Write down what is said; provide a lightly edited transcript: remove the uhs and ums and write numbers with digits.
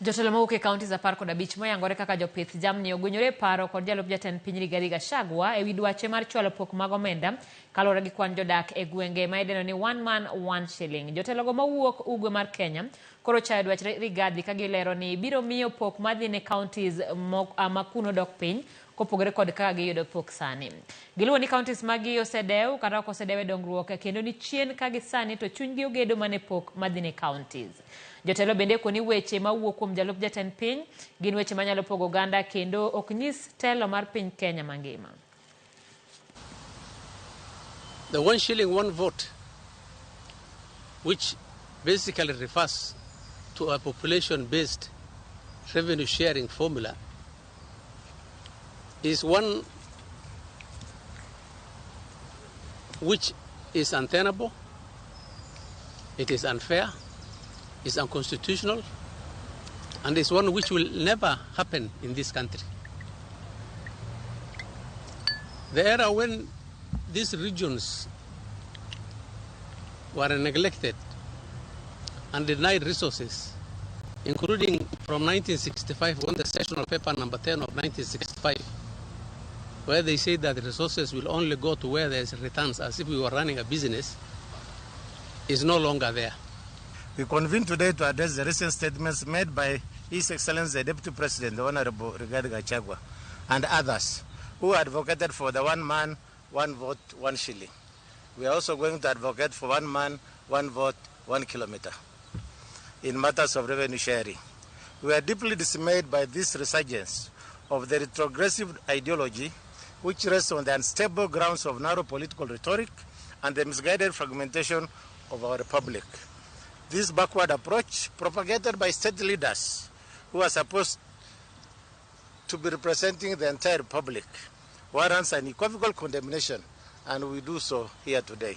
Jotelo mawuok e counties 15 moyangore kaka jopith jamni ogwenyore e paro kod jalup jatend piny Rigathi Gachagua ewi dwache mar chwalo pok mag omenda kaluwore gi kwan jodak e gwenge ma idendo ni one man one shilling. Jotelogo mawuok ugwe mar Kenya koro chayo dwach Rigathi ka gilero ni biro miyo pok madhi ne counties ma kuno dok piny kopogore kod kaka giyudo pok sani. Giluwo ni counties magi osedew kata ok osedew e dongruok kendo ni chien ka gi sani to chunygi ogedo mana e pok madhi ne counties. Jotelo bende koni weche mawuok kuom jalup jatend piny gin weche manyalo pogo oganda kendo ok nyis telo mar piny Kenya mangima. The 1 shilling 1 vote, which basically refers to a population-based revenue sharing formula, is one which is untenable, it is unfair, is unconstitutional, and is one which will never happen in this country. The era when these regions were neglected and denied resources, including from 1965 when the sessional paper number 10 of 1965, where they say that the resources will only go to where there's returns, as if we were running a business, is no longer there. We convene today to address the recent statements made by His Excellency the Deputy President, the Honorable Rigathi Gachagua, and others who advocated for the 1 man, 1 vote, 1 shilling. We are also going to advocate for 1 man, 1 vote, 1 kilometer in matters of revenue sharing. We are deeply dismayed by this resurgence of the retrogressive ideology, which rests on the unstable grounds of narrow political rhetoric and the misguided fragmentation of our republic. This backward approach, propagated by state leaders who are supposed to be representing the entire republic, warrants an unequivocal condemnation, and we do so here today.